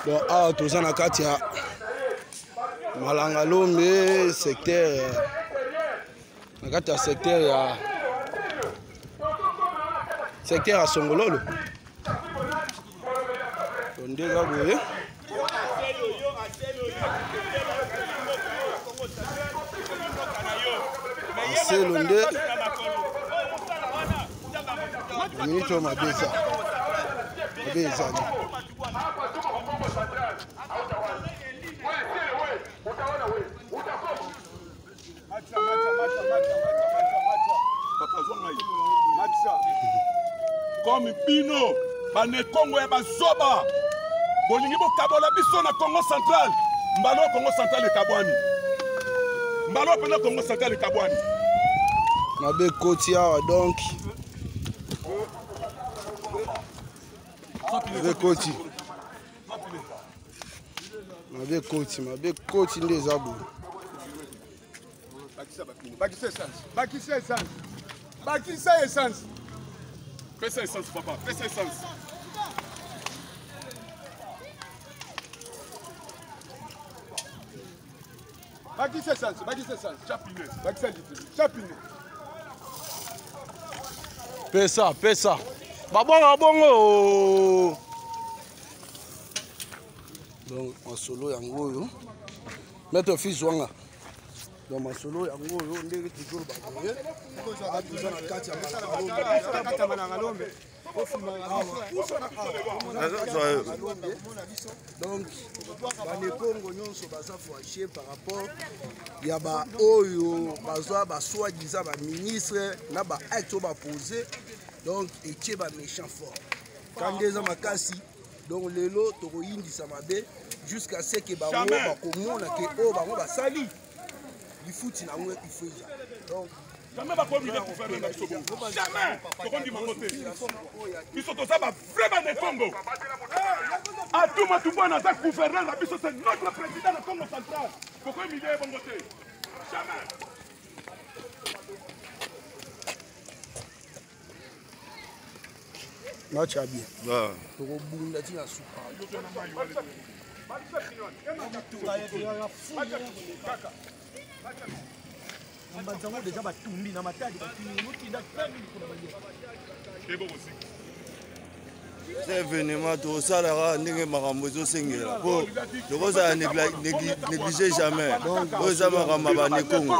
Donc awa toza na kati ya Malangalombe secteur, na kati ya secteur ya secteur ya Songololo. Donc nde eza boye. Aselo nde minute oyo mabe eza mabe ezali. Comme bino banekongo ya bazoba bolingi bokabola biso na Congo central, mbala oyo Congo central ekabwani, mbala oyo mpenza Congo central ekabwani. Mabe ekoti awa, donc mabe ekoti, mabe ekoti, mabe ekoti nde eza boye. Bakisa essence, bakisa essence, bakisa essence. Pesa essence papa, pesa essence. Bakisa essence, bakisa essence. Chapine, bakisa litre, chapine. Pesa, pesa. Babongo, bongo. Donc masolo yango oyo. Maître fils wanga. Donc masolo yango oyo ndenge toujours baboye. Toza na kati ya Malangalombe. Donc banekongo nyonso baza fâché par rapport ya baoyo bazwa ba soi-disant ba ministre na ba acte oyo bapose. Donc etie ba méchant fort kanda eza makasi. Donc lelo tokoyindisa mabe jusqu'à ce que bango bakomona ke oyo bango basali lifuti na yango ifo eza. Donc jamais bakomi nde gouverneur na biso bongo, jamais tokondima yango te. Biso toza ba vrai bana Congo. Atou Matubuana aza gouverneur na biso, c'est notre président na Congo central. Bokomi nde bongo te, jamais. Match ya bien. Tokobunda ti na suka. Banzango déjà batumbi na Matadi, batumbi motinda 5000 kuna balia. Eza événement tosalaka ndenge makambo ezosengela po tokozala néglige jamais. Oyo eza makambo ya banekongo.